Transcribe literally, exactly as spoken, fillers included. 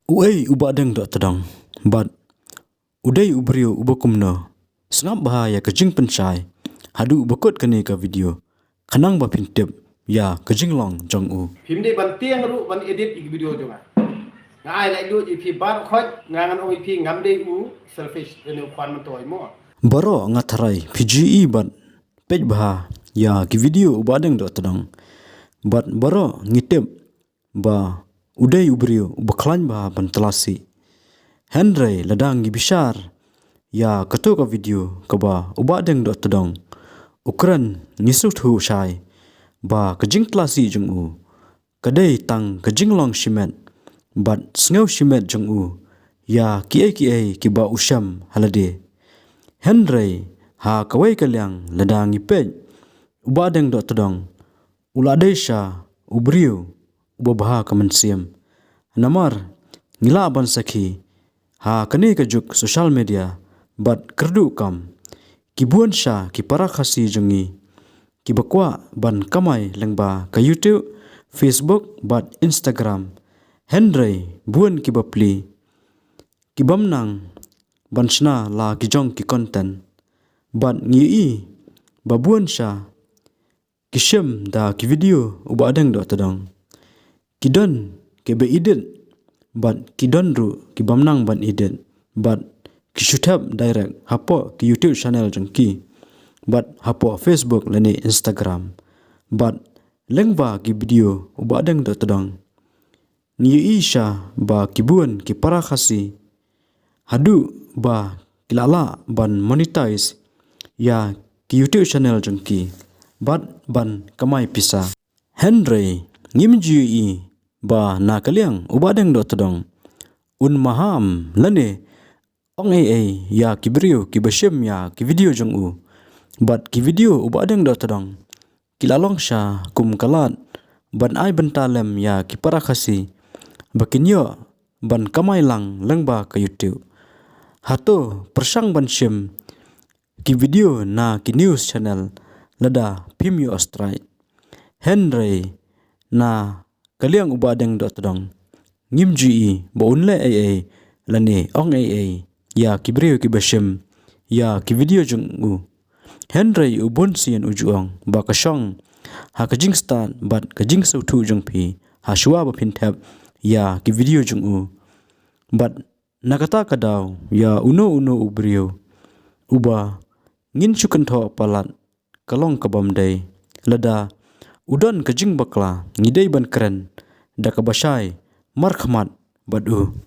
Uei u Bahdeng Dohtdong bad u dei u briew uba kumno? Sngap bha ïa ka jingpynshai haduh ba kut kane ka video khnang ba phin tip ïa ka jinglong jong u. Phim dei ban tieng ruh ban edit ïa ki video jong nga. Nga ai laitluid ïa phi baroh khoit, nga ngan ong ïa phi ngam dei u selfish, lane u khwan myntoi mo. Baroh nga tharai phi ju ïohi bad peit bha ïa ki video u Bahdeng Dohtdong. Bad baroh ngi tip ba u dei u briew uba khlaiñ bha ban tlasih. Hynrei lada ngi bishar ïa kato ka video kaba u Bahdeng Dohtdong u kren, ngi sngewthuh shai ba ka jingtlasih jong u ka dei tang ka jinglong shimet bad sngew shimet jong u ïa kiei kiei kiba u shem ha lade. Hynrei ha kawei ka liang lada ngi peit, u Bahdeng Dohtdong u la dei sha u briew uba bha ka mynsiem. Namar ngi lah ban sakhi ha kane ka juk social media bad kyrduh kam, ki bun sha ki para Khasi jong ngi kiba kwah ban kamai lyngba ka YouTube, Facebook bad Instagram. Hynrei bun kiba plie, ki bym nang ban shna la ki jong ki content. Bad ngi ïohi ba bun sha ki shim da ki video u Bahdeng Dohtdong. Ki don kiba edit bad ki don ruh ki bym nang ban edit bad ki shu thep direct hapoh ki YouTube channel jong ki bad hapoh Facebook lane Instagram. Bad lyngba ki video u Bahdeng Dohtdong, ngi ïohi sha ba ki bun ki para Khasi haduh ba ki la lah ban monetize ïa ki YouTube channel jong ki bad ban kamai pisa. Hynrei ngim ju ïohi ba na ka liang u Bahdeng Dohtdong un maham lane ong ei ei ïa ki briew kiba shim ïa ki video jong u. Bad ki video u Bahdeng Dohtdong ki la long sha kum ka lad ban ai bynta lem ïa ki para Khasi ba kin ïoh ban kamai lang lyngba ka YouTube. Hato pyrshang ban shim ki video na ki news channel lada phim ïoh strike? Hynrei na ka liang u Bahdeng Dohtdong ngim ju ïohi ba un leh ei ei lane ong ei ei ïa ki briew kiba shim ïa ki video jong u. Hynrei u bun sien u ju ong ba ka shong ha ka jingstad bad ka jingsngewthuh jong phi ha shuwa ba phin thep ïa ki video jong u. Bad na kata ka daw ïa uno uno u briew uba ngin shu kynthoh palat ka long ka bym dei. Lada u don ka jingbakla ngi dei ban kren da kaba shai markhmat bad u.